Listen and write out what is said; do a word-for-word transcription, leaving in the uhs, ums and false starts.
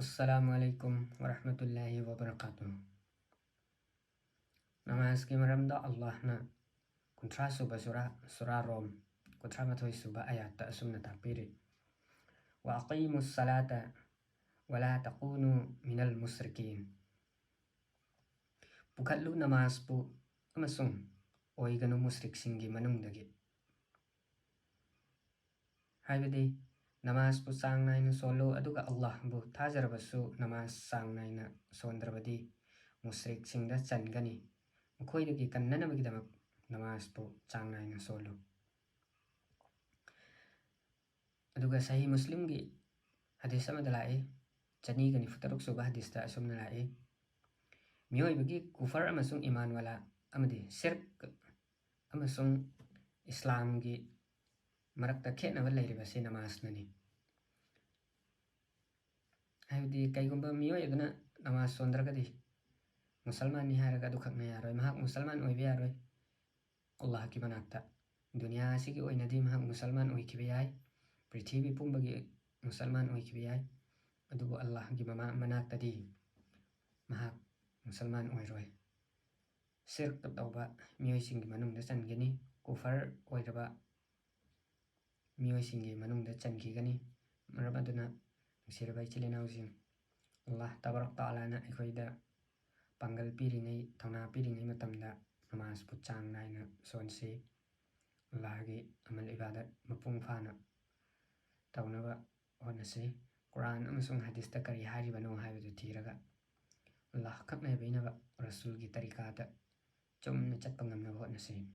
Assalamu alaikum warahmatullahi wabarakatuh. ꯅꯃꯥꯖꯀꯤ ꯃꯔꯝꯗ ꯑꯜꯂꯥꯍꯅ ꯀꯨꯟꯊ꯭ꯔꯥ ꯁꯨꯕ ꯁꯨꯔꯥ, ꯁꯨꯔꯥ ꯔꯣꯝ, ꯀꯨꯟꯊ꯭ꯔꯥ ꯃꯥꯊꯣꯏ ꯁꯨꯕ ꯑꯌꯥꯠꯇ ꯑꯁꯨꯝꯅ ꯇꯥꯛꯄꯤꯔꯤ: "وأقيموا الصلاة ولا تكونوا من المشركين"꯫ ꯄꯨꯈꯠꯂꯨ ꯅꯃꯥꯖꯄꯨ ꯑꯃꯁꯨꯡ ꯑꯣꯏꯒꯅꯨ ꯃꯨꯁ꯭ꯔꯤꯛꯁꯤꯡꯒꯤ ꯃꯅꯨꯡꯗꯒꯤ꯫ ꯍꯥꯏꯕꯗꯤ, ꯅꯃꯥꯖꯄꯨ ꯆꯥꯡ ꯅꯥꯏꯅ ꯁꯣꯜꯂꯨ, ꯑꯗꯨꯒ ꯑꯜꯂꯥꯍꯕꯨ ꯊꯥꯖꯔꯕꯁꯨ ꯅꯃꯥꯖ ꯆꯥꯡ ꯅꯥꯏꯅ ꯁꯣꯟꯗ꯭ꯔꯕꯗꯤ ꯃꯨꯁ꯭ꯔꯤꯛꯁꯤꯡꯗ ꯆꯟꯒꯅꯤ꯫ ꯃꯈꯣꯏꯗꯒꯤ ꯀꯟꯅꯅꯕꯒꯤꯗꯃꯛ ꯅꯃꯥꯖꯄꯨ ꯆꯥꯡ ꯅꯥꯏꯅ ꯁꯣꯜꯂꯨ꯫ ꯑꯗꯨꯒ ꯁꯍꯤ ꯃꯨꯁꯂꯤꯝꯒꯤ ꯍꯗꯤꯁ ꯑꯃꯗ ꯂꯥꯛꯏ, ꯆꯅꯤꯒ ꯅꯤꯐꯨ ꯇꯔꯨꯛ ꯁꯨꯕ ꯍꯗꯤꯁꯇ ꯑꯁꯨꯝꯅ ꯂꯥꯛꯏ: "ꯃꯤꯑꯣꯏꯕꯒꯤ ꯀꯨꯐꯔ ꯑꯃꯁꯨꯡ ꯏꯃꯥꯟ ꯋꯥꯂꯥ ꯑꯃꯗꯤ ꯁꯤꯔꯛ ꯑꯃꯁꯨꯡ ꯏꯁꯂꯥꯝꯒꯤ ꯃꯔꯛꯇ ꯈꯦꯠꯅꯕ ꯂꯩꯔꯤꯕꯁꯤ ꯅꯃꯥꯖꯅꯅꯤ"꯫ ꯍꯥꯏꯕꯗꯤ, ꯀꯩꯒꯨꯝꯕ ꯃꯤꯑꯣꯏ ꯑꯗꯨꯅ ꯅꯃꯥꯖ ꯁꯣꯟꯗ꯭ꯔꯒꯗꯤ, ꯃꯨꯁꯜꯃꯥꯟꯅꯤ ꯍꯥꯏꯔꯒ ꯑꯗꯨꯈꯛꯅ ꯌꯥꯔꯣꯏ, ꯃꯍꯥꯛ ꯃꯨꯁꯜꯃꯥꯟ ꯑꯣꯏꯕ ꯌꯥꯔꯣꯏ꯫ ꯑꯜꯂꯥꯍꯀꯤ ꯃꯅꯥꯛꯇ, ꯗꯨꯅꯤꯌꯥ ꯑꯁꯤꯒꯤ ꯑꯣꯏꯅꯗꯤ ꯃꯍꯥꯛ ꯃꯨꯁꯜꯃꯥꯟ ꯑꯣꯏꯈꯤꯕ ꯌꯥꯏ, ꯄ꯭ꯔꯤꯊꯤꯕꯤ ꯄꯨꯝꯕꯒꯤ ꯃꯨꯁꯜꯃꯥꯟ ꯑꯣꯏꯈꯤꯕ ꯌꯥꯏ, ꯑꯗꯨꯕꯨ ꯑꯜꯂꯥꯍꯒꯤ ꯃꯃꯥ-, ꯃꯅꯥꯛꯇꯗꯤ ꯃꯍꯥꯛ ꯃꯨꯁꯜꯃꯥꯟ ꯑꯣꯏꯔꯣꯏ꯫ ꯁꯤꯔꯛ ꯇꯧꯕ ꯃꯤꯑꯣꯏꯁꯤꯡꯒꯤ ꯃꯅꯨꯡꯗ ꯆꯟꯒꯅꯤ, ꯀꯨꯐꯔ ꯑꯣꯏꯔꯕ ꯃꯤꯑꯣꯏꯁꯤꯡꯒꯤ ꯃꯅꯨꯡꯗ ꯆꯟꯈꯤꯒꯅꯤ꯫ ꯃꯔꯝ ꯑꯗꯨꯅ, ꯅꯨꯡꯁꯤꯔꯕ ꯏꯆꯤꯜ ꯏꯅꯥꯎꯁꯤꯡ, ꯑꯜꯂꯥꯍ ꯇꯕꯥꯔꯛ ꯇꯥꯂꯥꯅ ꯑꯩꯈꯣꯏꯗ ꯄꯥꯡꯒꯜ ꯄꯤꯔꯤꯉꯩ, ꯊꯧꯅꯥ ꯄꯤꯔꯤꯉꯩ ꯃꯇꯝꯗ ꯅꯃꯥꯖꯄꯨ ꯆꯥꯡ ꯅꯥꯏꯅ ꯁꯣꯟꯁꯤ꯫ ꯑꯜꯂꯥꯍꯒꯤ ꯑꯃꯜ ꯏꯕꯥꯗꯠ ꯃꯄꯨꯡ ꯐꯥꯅ ꯇꯧꯅꯕ ꯍꯣꯠꯅꯁꯤ꯫ ꯀꯨꯔꯥꯟ ꯑꯃꯁꯨꯡ ꯍꯗꯤꯁꯇ ꯀꯔꯤ ꯍꯥꯏꯔꯤꯕꯅꯣ ꯍꯥꯏꯕꯗꯨ ꯊꯤꯔꯒ, ꯑꯜꯂꯥꯍ ꯈꯛ ꯉꯥꯏꯕꯤꯅꯕ ꯔꯁꯨꯜꯒꯤ ꯇꯔꯤꯀꯥꯗ ꯆꯨꯝꯅ ꯆꯠꯄ ꯉꯝꯅꯕ ꯍꯣꯠꯅꯁꯤ꯫